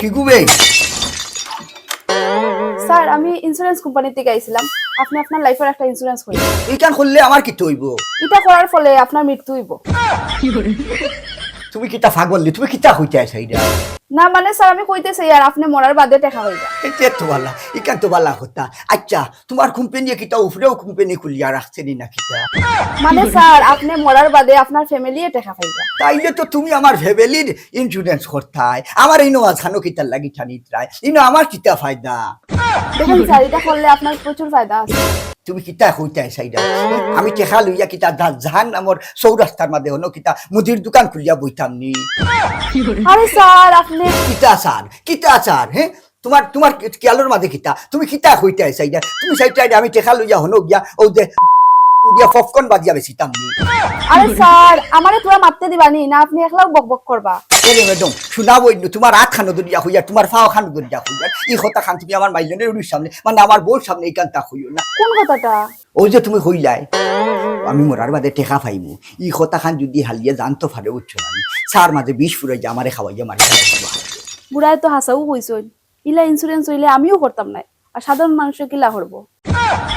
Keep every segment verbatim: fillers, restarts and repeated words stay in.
কিগু বে? স্যার, আমি ইন্স্যুরেন্স কোম্পানি থাকি আইছিলাম। আপনে আপনার লাইফর একটা ইন্স্যুরেন্স করইন। ইখান করলে আমার কিতা অইবো? ইটা করার ফলে আপনার মৃত্যু অইবো। তুমি কিতা পাগল নি? তুমি কিতা কইতায় চাইরায়? না মানে স্যার, আমি কইতে চাইয়ার আপনে মরার বাদে টেকা পাইবা। ইটা তো ভালা, ইখান তো ভালা কথা। আচ্ছা, তুমার কোম্পানিয়ে কিতা উপরেও কোম্পানি খুলিয়া রাখছে নি না কিতা? মানে স্যার, আপনে মরার বাদে আপনার ফ্যামিলিয়ে টেকা পাইবা। তাইলে তো তুমি আমার ফ্যামিলির ইন্স্যুরেন্স করতায়। আমার ইনো মাঝখানো কিতার লাগি টানিতরায়? ইনো আমার কিতা ফায়দা? দেখইন স্যার, ইটা করলে আপনার প্রচুর ফায়দা আছে। তুমি কিতা কইতায় চাইরায়? আমি টেকা লইয়া কিতা দা-, জাহান্নামর চৌরাস্তার মাঝে হনো কিতা মুদির দোকান খুলিয়া বইতাম নি? আরে স্যার, আপনে কিতা স্যার? কিতা স্যার? হে? তুমার, তুমার খেয়ালর মাঝে কিতা? তুমি কিতা কইতায় চাইরায়? তুমি চাইরায় আমি টেকা লইয়া হনো গিয়া অউ যে গিয়া পপকর্ন বাজিয়া বেচিতাম নি? আরে স্যার, আমারে তুরা মাততে দিবা নি না, আপনে একলাউ বকবক করবা। এরে ম্যাডাম, শুনা বইন, তুমার আতখানো ধরিয়া কইয়ার, তুমার পাওখানো ধরিয়া কইয়ার, ই কথাখান তুমি আমার মাইজনের উড়ির সামনে, মানে আমার বউর সামনে ইখানতা কইও না। কোন কথাটা? অউ যে তুমি কইলায় আমি মরার বাদে টেকা পাইমু, ই কথাখান যুদি হালিয়ে জানতো পারে, বুঝছো না নি? চার মাঝে বিষ ফুরাইয়া আমারে খাওয়াইয়া মারি ফেলাইবো। বুড়ায় তো হাছাউ কইছইন, ইলা ইন্স্যুরেন্স অইলে আমিও করতাম নায়, আর সাধারণ মানুষে কিলা করবো?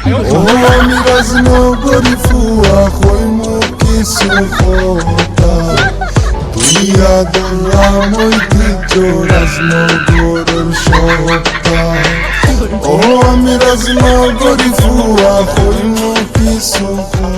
ও আমি রাজনগরী ফুয়া, কইমু কিছু কথা। তুইয়া গেলাম ঐতিহ্য রাজনগরের সত্তা। ও আমি রাজনগরী ফুয়া, কইমু কিছু কথা।